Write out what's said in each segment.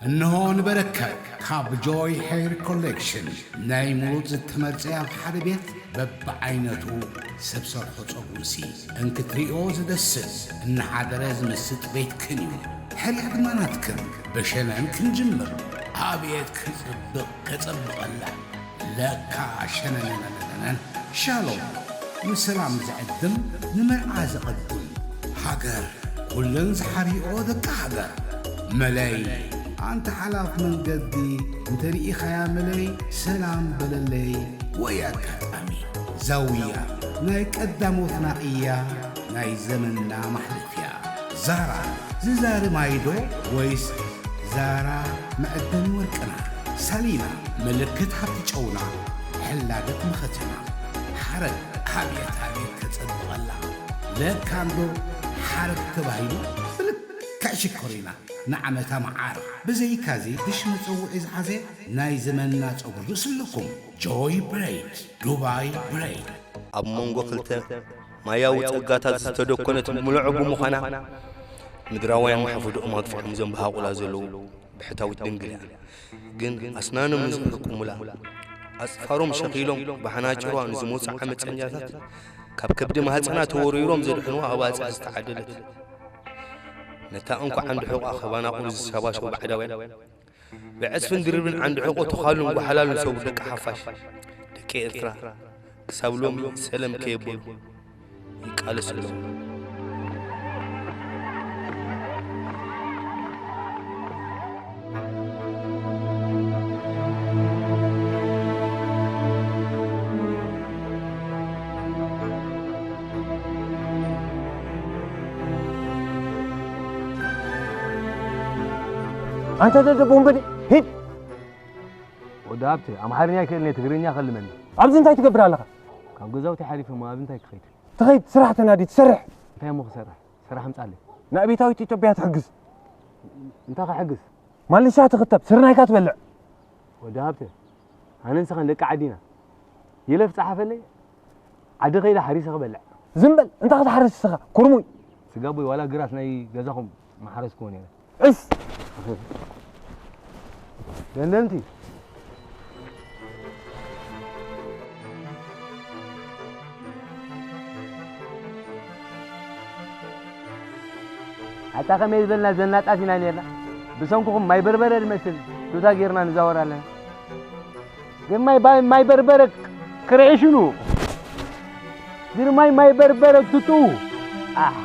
እንሆ ንበረከት ካብ ጆይ ሄር ኮሌክሽን ናይ ምሩፅ ዝተመርፀ ኣብ ሓደ ቤት በብዓይነቱ ሰብ ሰርሖ ፀጉርሲ እንክትሪኦ ዝደስስ እናሓደረ ዝምስጥ ቤትክን እዩ። ሕርያ ድማ ናትክን። ብሸነን ክንጅምር። ኣቤት ክፅብቕ ከፀብቐላ። ለካ ሸነነነነነን። ሻሎም ንሰላም ዝዕድም ንመርዓ ዘቐድም። ሃገር ኩለን ዝሓርኦ ደቂ ሃገር። መለይ ኣንተ ሓላፍ መንገዲ እንተሪኢኻያ መለይ ሰላም በለለይ። ወይ ኣጋጣሚ ዛውያ ናይ ቀዳሞትና እያ ናይ ዘመንና ማሕለፍያ። ዛራ ዝዛሪ ማይዶ ወይስ ዛራ መዕደኒ ወርቅና? ሳሊና ምልክት ሃብቲ ጨውና ሕላገት መኸተና። ሓረግ ኣብየት ኣብየት ከጸብቐላ። ለካ እንዶ ሓረግ ተባሂሉ ብልክዕ ሽኮሪና ንዓመታ መዓር። ብዘይካዚ ብሽ መጸውዒ ዝሓዘ ናይ ዘመንና ጸጉሪ ርእሲ ኣለኩም። ጆይ ብሬድ፣ ዱባይ ብሬድ። ኣብ መንጎ ክልተ ማያዊ ጸጋታት ዝተደኮነት ምሉዕ ብምዃና፣ ምድራውያን መሕፈድኦም ኣግፊሖም ዘንበሃቑላ ዘለዉ ብሕታዊት ድንግል እያ። ግን ኣስናኖም ንዝሕርቁሙላ፣ ኣጽፋሮም ሸኺሎም ብሓናጭሯ ንዝመጹ ዓመጸኛታት ካብ ከብዲ ማህጸና ተወሪሮም ዘድሕንዋ ኣባጽሕ ዝተዓደለት፣ ነታ እንኳዕ ዓንዲ ሕቖኣ ከባናቑሉ ዝሰባሸቡ ባዕዳውያን፣ ብዕጽፍን ድርብን ዓንዲ ሕቖ ተዃሉን ጓሓላሉን ሰቡ ደቂ ሓፋሽ፣ ደቂ ኤርትራ፣ ክሳብ ሎሚ ሰለም ከየበሉ ይቃለሱ ኣለዉ። ኣንታ ደደብ ወንበዴ፣ ሂድ! ወዲ ሃብተ፣ ኣምሓርኛ ኣይክእልን እየ፣ ትግርኛ ከልመኒ። ኣብዚ እንታይ ትገብር ኣለኻ? ካብ ገዛውቲ ሓሊፈ እሞ ኣብ እንታይ ክኸይድ? ትኸይድ፣ ስራሕ ተናዲ፣ ትሰርሕ። እንታይ እሞ ክሰርሕ? ስራሕ ኣምጻለይ። ንኣቤታዊት ኢትዮጵያ ትሕግዝ። እንታይ ክሕግዝ? ማልሻ ትኽተብ፣ ስርናይካ ትበልዕ። ወዲ ሃብተ፣ ኣነ ንስኻን ደቂ ዓዲ ኢና። ይለፍ ጸሓፈለይ፣ ዓዲ ከይደ ሓሪሰ ክበልዕ። ዝም በል፣ እንታይ ክትሓርስ ንስኻ? ኩርሙይ። ስጋቦይ ዋላ ግራት ናይ ገዛኹም ምሓረስክዎ ነይረ። እስ! ደንደንቲ። ኣታ ከመይ ዝበልና ዘናጣት ኢና ነርና። ብሰንክኹም ማይ በርበረ ዝመስል ቱታ ጌርና ንዛወር ኣለና። ግን ማይ ባ-፣ ማይ በርበረ ክርዒ ሽኑ። ግርማይ ማይ በርበረ ትጥኡ። ኣህ።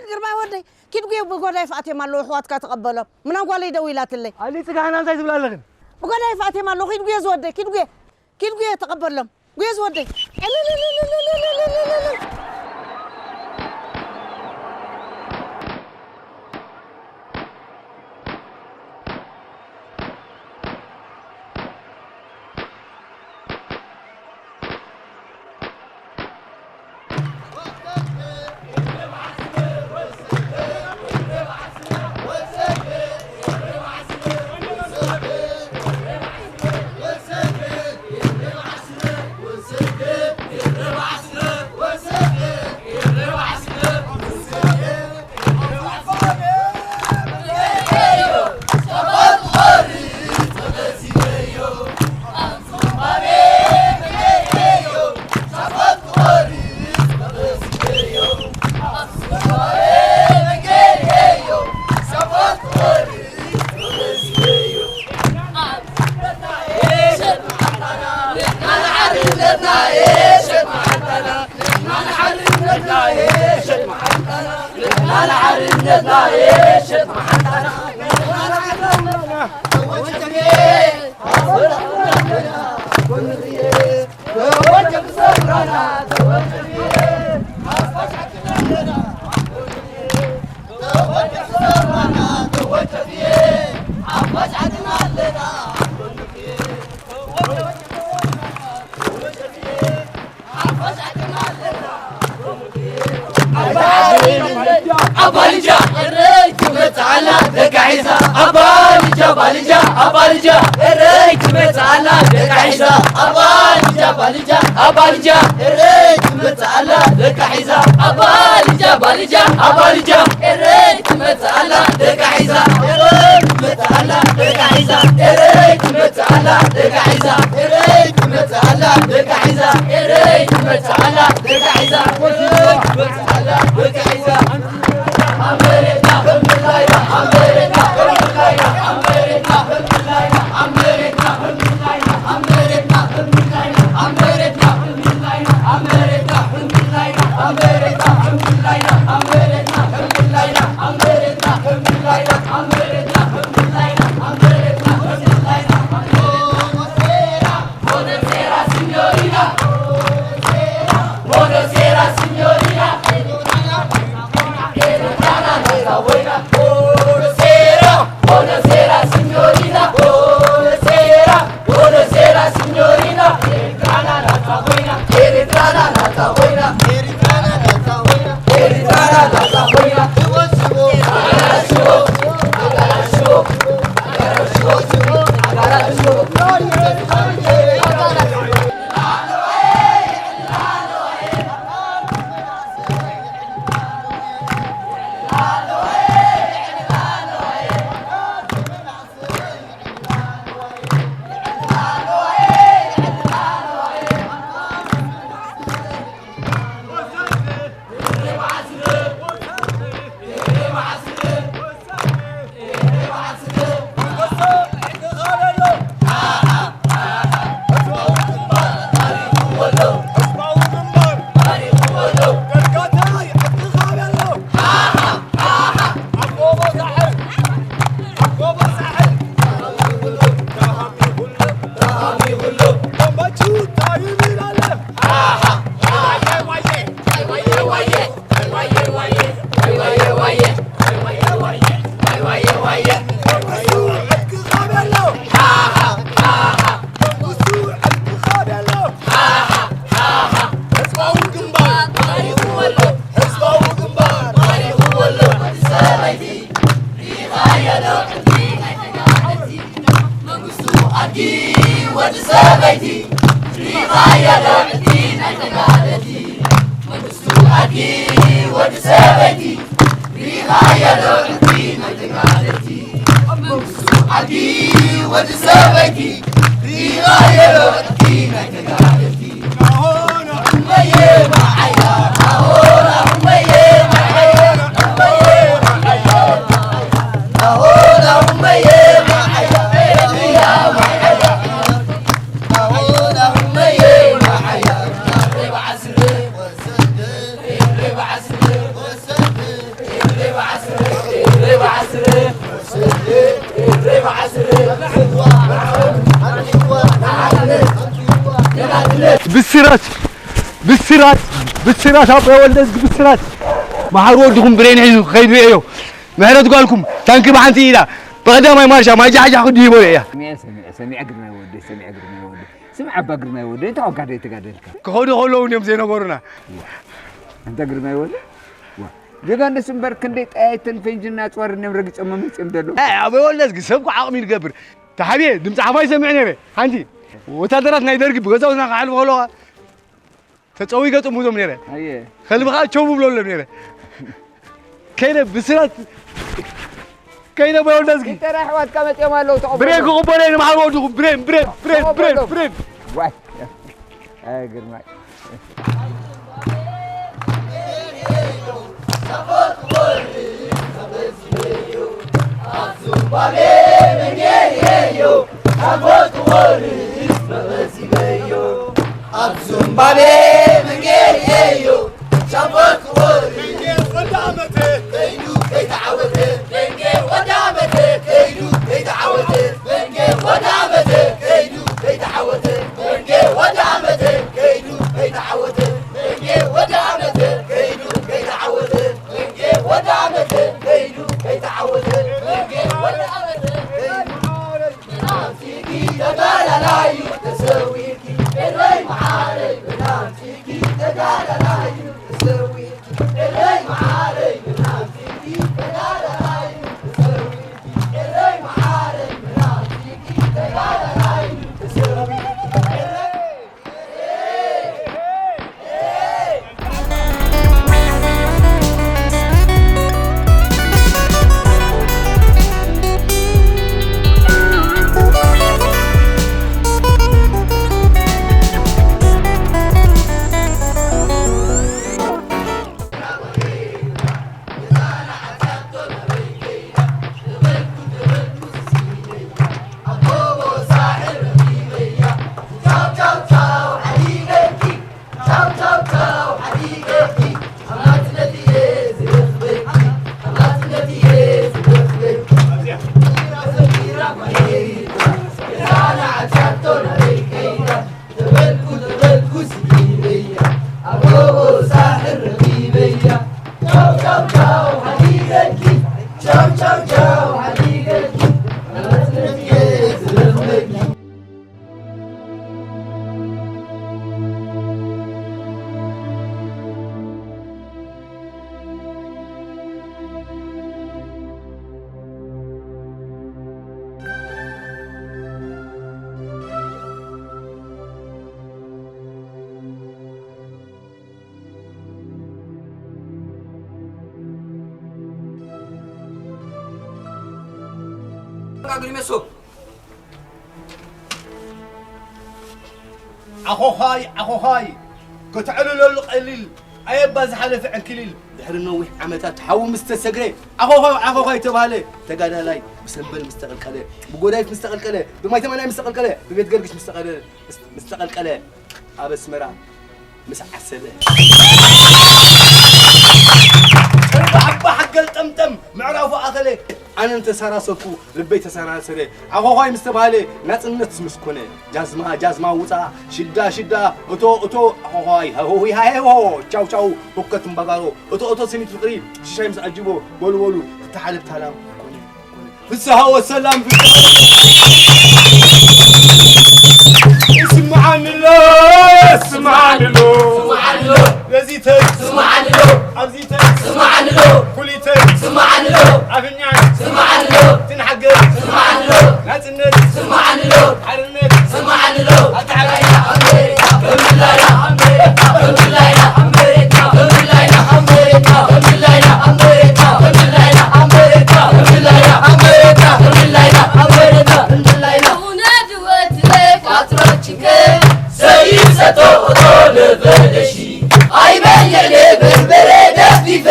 ግርማይ ወደይ፣ ኪድ ጉየ ብጎዳይ ፋእቴም ኣለዉ፣ ኣሕዋትካ ተቐበሎም። ምናም ጓለይ ደዊላትለይ። ኣሊ ጽጋህና እንታይ ትብላ ኣለኽን? ብጎዳይ ፋእቴም ኣለዉ፣ ኪድ ጉየ ዝወደይ፣ ኪድ ጉየ፣ ኪድ ጉየ ተቐበሎም። ጉየ ዝወደይ። ኣባልጃ፣ ኣባልጃ፣ ክመጽኣላ ተጋሒሳ ኣባልጃ። ባልጃ ኣባልጃ ኤረይ ትመጽእ ኣላ ደቃ ሒዛ። ኣባልጃ ባልጃ ኣባልጃ ኤረይ ትመጽእ ኣላ ደቃ ሒዛ። ኣባልጃ ባልጃ ኣባልጃ ኤረይ ትመጽእ ኣላ ደቃ ሒዛ። ኤረይ ትመጽእ ኣላ ደቃ ሒዛ። ኤረይ ትመጽእ ኣላ ደቃ ሒዛ። ኤረይ ትመጽእ ኣላ ደቃ ሒዛ። ኤረይ ትመጽእ ኣላ ደቃ ሒዛ። ኤረይ ትመጽእ ኣላ ደቃ ሒዛ። ብስራት ብስራት ብስራት ኣቦይ ወልደዝጊ ብስራት። መሓሪ ወድኹም ብሬን ሒዙ ክኸይድ ርእየዮ። ምሕረት ጓልኩም ታንኪ ብሓንቲ ኢዳ ብቐዳማይ ማርሻ ማጃሕጃሕ ክድይቦ እያ። ሰሚዐ ሰሚዐ ሰሚዐ ግርማይ ወደይ ሰሚዐ ግርማይ ወደይ ስምዓ እባ ግርማይ ወደይ እንታይ ወጋደ የተጋደልካ ክኸዱ ከለዉ እዮም ዘይነገሩና። ኣንታ ግርማይ ወደይ ዋ ጀጋንስ እምበር ክንደይ ጠያይትን ፈንጅና ኣፅዋር እዮም ረጊፆም መመፅኦም ዘለዉ። ኣቦይ ወልደዝጊ ሰብ እኮ ዓቕሚ ይገብር። ተሓብየ ድምፂ ሓፋሽ ይሰምዕ ነይረ። ሓንቲ ወታደራት ናይ ደርጊ ብገዛውትና ክሓልፉ ከለዋ ተፀዊገ ጥምቶም ነይረ። ኣየ ከልቢ ከዓ ቸው ብብለሎም ነይረ። ከይደ ብስራት ከይደ ኣቦይ ወልደዝጊ እንተ ናይ ኣሕዋትካ መፅኦም ኣለዉ ተቐበሎም። ብሬን ክቕበሎ እየ ንመሓሪ ወድኹም ብሬን ብሬን ብሬን ብሬን ብሬን ዋይ ኣይ ግርማይ ኣብ ዙምባቤ መንጌ ሄዮ ሻምቦ ክወሪ ወዳመተ ከይዱ ከይተዓወተ መንጌ ወዳመተ ከይዱ ከይተዓወተ መንጌ ወዳመተ ከይዱ ከይተዓወተ መንጌ ወዳመተ ከይዱ ከይተዓወተ መንጌ ወዳመተ ከይዱ ከይተዓወተ መንጌ ወዳመተ ከይዱ ከይተዓወተ መንጌ ወዳመተ ከይዱ ተጋዳላዩ ተሰዊርኪ ኤረይ መዓረይ ብናምኪ ኣግሪመሶ። ዓኾዃይ፣ ዓኾዃይ፣ ከተዕልለሉ ቀሊል፣ ኣየባዝሓ ለፍዕ ዕንክሊል። ድሕሪ ነዊሕ ዓመታት ሓዊ ምስ ተሰግረ፣ ዓኾዃይ፣ ዓኾዃይ ተባህለ። ተጋዳላይ ብሰንበል ምስ ተቐልቀለ፣ ብጎዳይፍ ምስ ተቐልቀለ፣ ብማይ ተማናይ ምስ ተቐልቀለ፣ ብቤት ገርግሽ ምስ ተቐለ-፣ ምስ፣ ምስ ተቐልቀለ፣ ኣብ ኣስመራ ምስ ዓሰበ። ጭርባሕባሕ ገልጠምጠም ምዕራፉ ኣኸለ። ኣነ እንተሰራሰርኩ ልበይ ተሰራሰረ። ዓኾዃይ ምስ ተባህለ ናጽነት ምስ ኮነ። ጃዝማ ጃዝማ ውጻ፣ ሽዳ ሽዳ፣ እቶ እቶ፣ ዓኾዃይ ሃሆሂ ሃሄሆ፣ ቻው ቻው፣ ሁከት እምባጋሮ፣ እቶ እቶ ስኒት ፍቕሪ፣ ሽሻይ ምስ ዓጅቦ፣ በሉ በሉ፣ ትተሓለብ ታላም ኮነ። ፍስሃ ወሰላም ፍስሃ። ይስምዓኒ ኣሎ፣ ይስምዓኒ ኣሎ። ነዚተይ ስምዓኒ ኣሎ። ኣብዚተይ ስምዓኒ ኣሎ። ኩሊተይ ስምዓኒ ኣሎ። ዓፍኛይ ስምዓኒ ኣሎ። ትንሓገር ስምዓኒ ኣሎ። ናጽነት ስምዓኒ ኣሎ። ሓርነት ስምዓኒ ኣሎ። ኣተሓራሪና ኣሜሪካ፣ እምብላይና ኣሜሪካ፣ እምብላይና ኣሜሪካ፣ እምብላይና ኣሜሪካ፣ እምብላይና ኣሜሪካ፣ እምብላይና ኣሜሪካ፣ እምብላይና ኣሜሪካ፣ እምብላይና ኣሜሪካ፣ እምብላይና። እውነት ወትረ ፓትሮችንከ ሰይሰቶ ኦቶ ለበደሺ ኣይበልዕ በርበረ ገዲፈ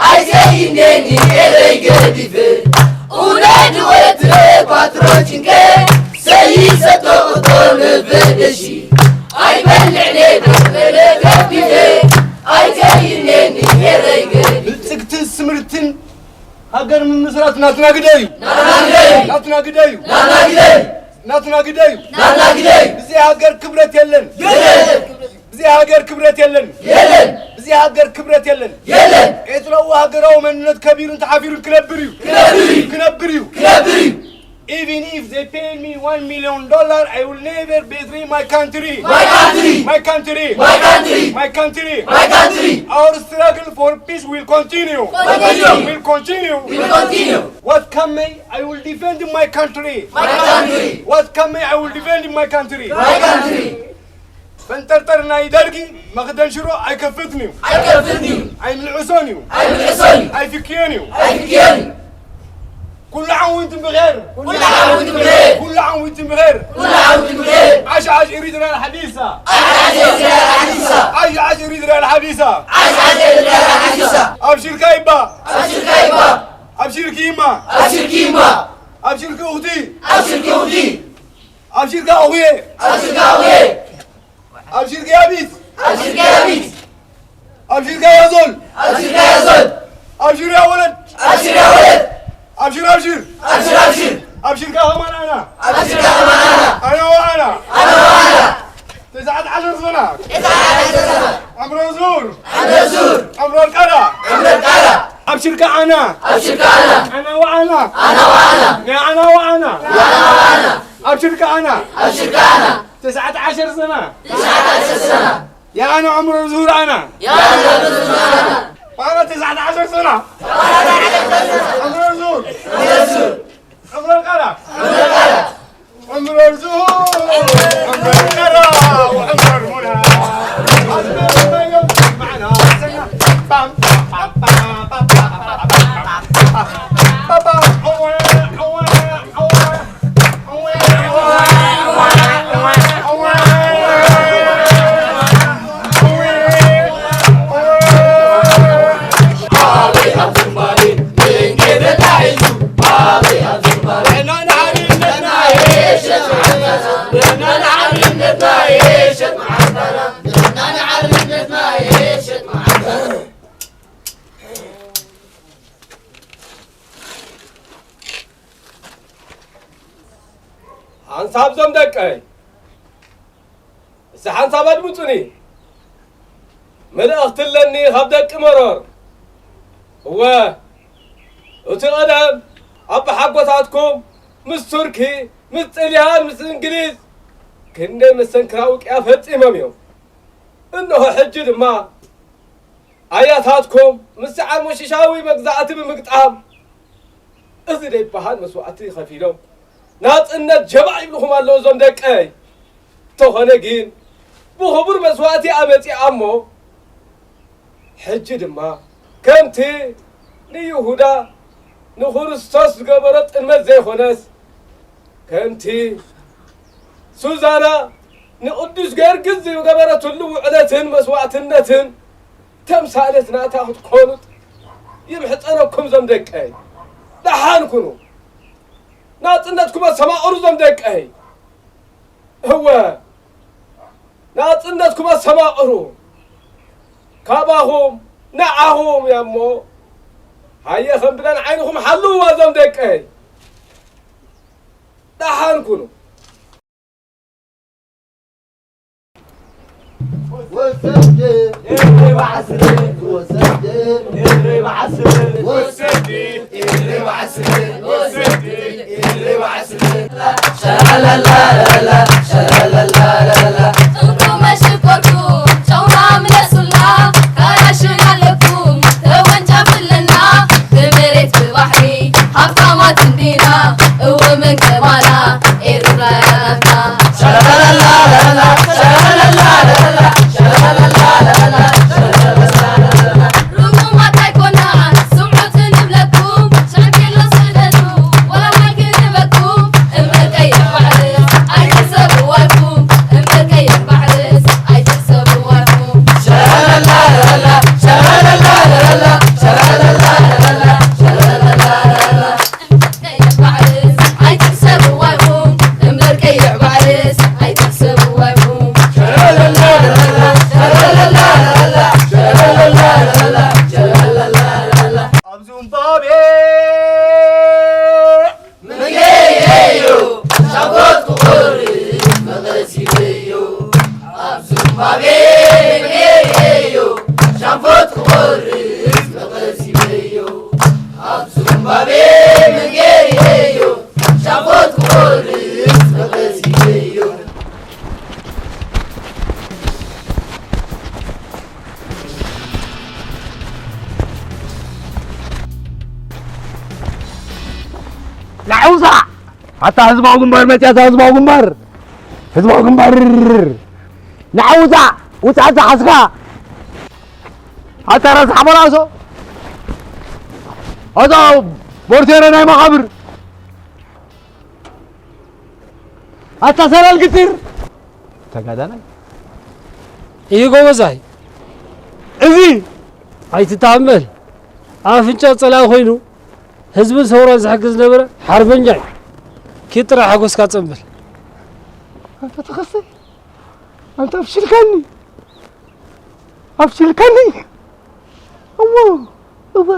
ኣይዘይኔኒ ኤረይ ገዲፈ። እውነት ወትረ ፓትሮችንከ ሰይሰቶ ኦቶ ለበደሺ ኣይበልዕ በርበረ ገዲፈ ኣይዘይኔኒ ኤረይ ገዲፈ። ብልጽግትን ስምርትን ሃገር ምምስራት ናትና ግደ እዩ። ናትና ግደ እዩ። ናትና ግደ እዩ። ናትና ግደ እዩ። ናትና ግደ እዩ። ናትና ግደ እዩ። ብዘይ ሃገር ክብረት የለን። የለን። ብዘይ ሃገር ክብረት የለን። የለን። ብዘይ ሃገር ክብረት የለን። የለን። ኤርትራዊ ሃገራዊ መንነት ከቢሩን ተሓፊሩን ክነብር እዩ። ክነብር እዩ። ክነብር እዩ። ክነብር እዩ። Even if they pay me one million dollar, I will never betray my country. My country. My country. My country. My country. My country. Our struggle for peace will continue. Continue. Will continue. Will continue. What come may, I will defend my country. My country. What come may, I will defend my country. My country. ፈንጠርጠር ናይ ደርጊ መኽደን ሽሮ ኣይከፍትን እዩ። ኣይከፍትን እዩ። ኣይምልዕሶን እዩ። ኣይምልዕሶን እዩ። ኣይፍክዮን እዩ። ኣይፍክዮን እዩ። ኩሉ ዓም ወንትም ብኼር። ኩሉ ዓም ወንትም ብኼር። ኩሉ ዓም ወንትም ብኼር። ኩሉ ዓም ወንትም ብኼር። ዓሽ ዓሽ ኤሪትራ ሓዲሳ። ዓሽ ዓሽ ኤሪትራ ሓዲሳ። ዓሽ ዓሽ ኤሪትራ ሓዲሳ። ዓሽ ዓሽ ኤሪትራ ሓዲሳ። ኣብሽርካ ይባ። ኣብሽርካ ይባ። ኣብሽርኪ ይማ። ኣብሽርኪ ይማ። ኣብሽርኪ ኡኽቲ። ኣብሽርኪ ኡኽቲ። ኣብሽርካ ኡኽየ። ኣብሽርካ ኡኽየ። ኣብሽርካ ያቢት። ኣብሽርካ ያቢት። ኣብሽርካ ያዞል። ኣብሽርካ ያዞል። ኣብሽር ያ ወለድ። ኣብሽር ያ ወለድ። ኣብሽር፣ ኣብሽር። ኣብሽር፣ ኣብሽር። ኣብሽርካ ከማን ኣና። ኣብሽርካ ከማን ኣና። ኣና ወኣና። ኣና ወኣና። ተስዓት ዓሸር ሰና። ተስዓት ዓሸር ሰና። ዕምረ ዙር። ዕምረ ዙር። ዕምረ ቃላ። ዕምረ ቃላ። ኣብሽርካ ኣና። ኣብሽርካ ኣና። ኣና ወኣና። ኣና ወኣና። ንኣና ወኣና። ንኣና ወኣና። ኣብሽርካ ኣና። ኣብሽርካ ኣና። ተስዓት ዓሸር ሰና። ተስዓት ዓሸር ሰና። የኣነ ዕምሩ ዙር ኣና። የኣነ ዕምሩ ዙር ኣና። ባዕላ ተስዓት ዓሸር ሰና። ዕምሩ ዙር። ዕምሩ ዙር። ዕምሩ ቃላ። ዕምሩ ቃላ። ዕምሩ ዙር። ዕምሩ ቀራ። ወዕምሩ ሙና። እይ፣ እስቲ ሓንሳብ ኣድምጹኒ። መልእኽቲ ኣለኒ ካብ ደቂ መሮር። እወ፣ እቲ ቀደም ኣቦሓጎታትኩም ምስ ቱርኪ፣ ምስ ጥልያን፣ ምስ እንግሊዝ ክንደይ መስተንክራዊ ቅያ ፈጺሞም እዮም። እንሆ ሕጂ ድማ ኣያታትኩም ምስ ዓርሞሽሻዊ መግዛእቲ ብምግጣም፣ እዚ ዘይበሃል መስዋእቲ ከፊሎም ናጽነት ጀባእ ይብልኹም ኣለዉ እዞም ደቀይ። እንተኾነ ግን ብኽቡር መስዋእቲ ኣመጺኣ እሞ፣ ሕጂ ድማ ከምቲ ንይሁዳ ንክርስቶስ ዝገበሮ ጥልመት ዘይኮነስ፣ ከምቲ ሱዛና ንቅዱስ ጊዮርጊስ ዝገበረትሉ ውዕለትን መስዋእትነትን ተምሳሌት ናታ ክትኮኑ ይምሕጸነኩም ዞም ደቀይ። ደሓን ኩኑ። ናጽነትኩም ኣስተማቕሩ ዞም ደቀይ። እወ፣ ናጽነትኩም ኣስተማቕሩ። ካባኹም ንዓኹም እያ እሞ፣ ሃየ ከም ብለን ዓይንኹም ሓልውዋ ዞም ደቀይ። ደሓን ኩኑ። ወሰደ ኤርትራ ባዕስለ፣ ወሰደ ኤርትራ ባዕስለ፣ ወሰደ ኤርትራ ባዕስለ፣ ወሰደ ኤርትራ ባዕስለ። ሸላላላላ፣ ሸላላላላ። ጥምጡም መሽኮርኩም ጨውና ምለሱልና፣ ካራሽን ኣለኩም ተወንጫፍልና፣ ብመሬት ብባሕሪ ሃብታማት እንዲና፣ እወ መን ከማና ኤርትራ እያ ናትና። ሸላላላላ፣ ሸላላላላ፣ ሸላላላላ፣ ሸላላላላ። ርጉማት ኣይኮናን፣ ስምዑ ክንብለኩም፣ ሻንኬሎ ስደዱ፣ ወላ ማይ ክንህበኩም፣ እምበር ቀይሕ ባሕርስ ኣይትሕሰብዋ ኢኹም፣ እምበር ቀይሕ ባሕርስ ኣይትሕሰብዋ ኢኹም። ሸላላላላ፣ ሸላላላላ፣ ሸላላላላ፣ ሸላላላላ። እምበር ቀይሕ ባሕርስ ኣይትሕሰብዋ ኢኹም፣ እምበር ቀይሕ ባሕርስ ኣይትሕሰብዋ ኢኹም። ኣብዚ እምባቤ ምንገየዮ ሻጎት ክቆርስ መቐስ ይበዮ። ኣብ ዝምባቤ መገየዮ ሻንፎት ክቆርስ መቐስ ይበዮ። ኣብ ዝምባቤ መገየዮ ሻንፎት ክቆርስ መቐስ ይበዮ። ንዓውሳ! ኣታ ህዝባዊ ግንባር መጽያ፣ ኣታ ህዝባዊ ግንባር! ህዝባዊ ግንባር! ንዓውሳ! ውጻእ ኣታ ሓስካ! ኣታ ራስ ሓመላሶ! ኣታ ቦርቴረ ናይ መቓብር! ኣታ ሰላል ግትር! ተጋዳላይ እዩ ጎበዛይ። እዚ ኣይትታመል። ኣፍንጫ ጸላኢ ኮይኑ ህዝብን ሰውራን ዝሕግዝ ዝነበረ ሓርበኛ እዩ። ኪድ ጥራሕ ሓጎስካ ጸንብል። ኣንታ ተኸስተ፣ ኣንታ ኣፍሽልካኒ፣ ኣፍሽልካኒ። እዎ፣ እወ።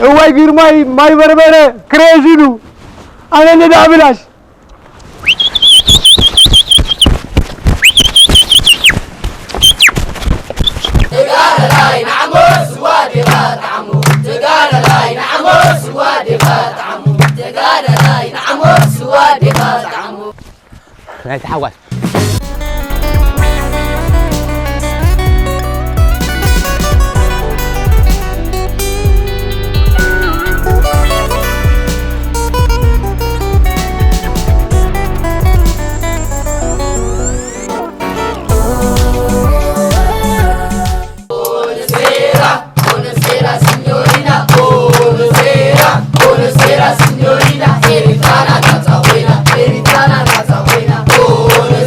እዋይ ግርማይ ማይ በርበረ ክሬዚኑ ኣነ ነዳ ብላሽ። ተጋዳላይ ንዓሞ ስዋ ዲኻ ጣዕሙ፣ ተጋዳላይ ንዓሞ ስዋ ዲኻ ጣዕሙ፣ ተጋዳላይ ንዓሞ ስዋ ዲኻ ጣዕሙ። ናይ ተሓዋስ Buonasera, buonasera signorina, buonasera, buonasera signorina, Eritana Cazzawena, Eritana Cazzawena, buonasera.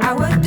ዓወት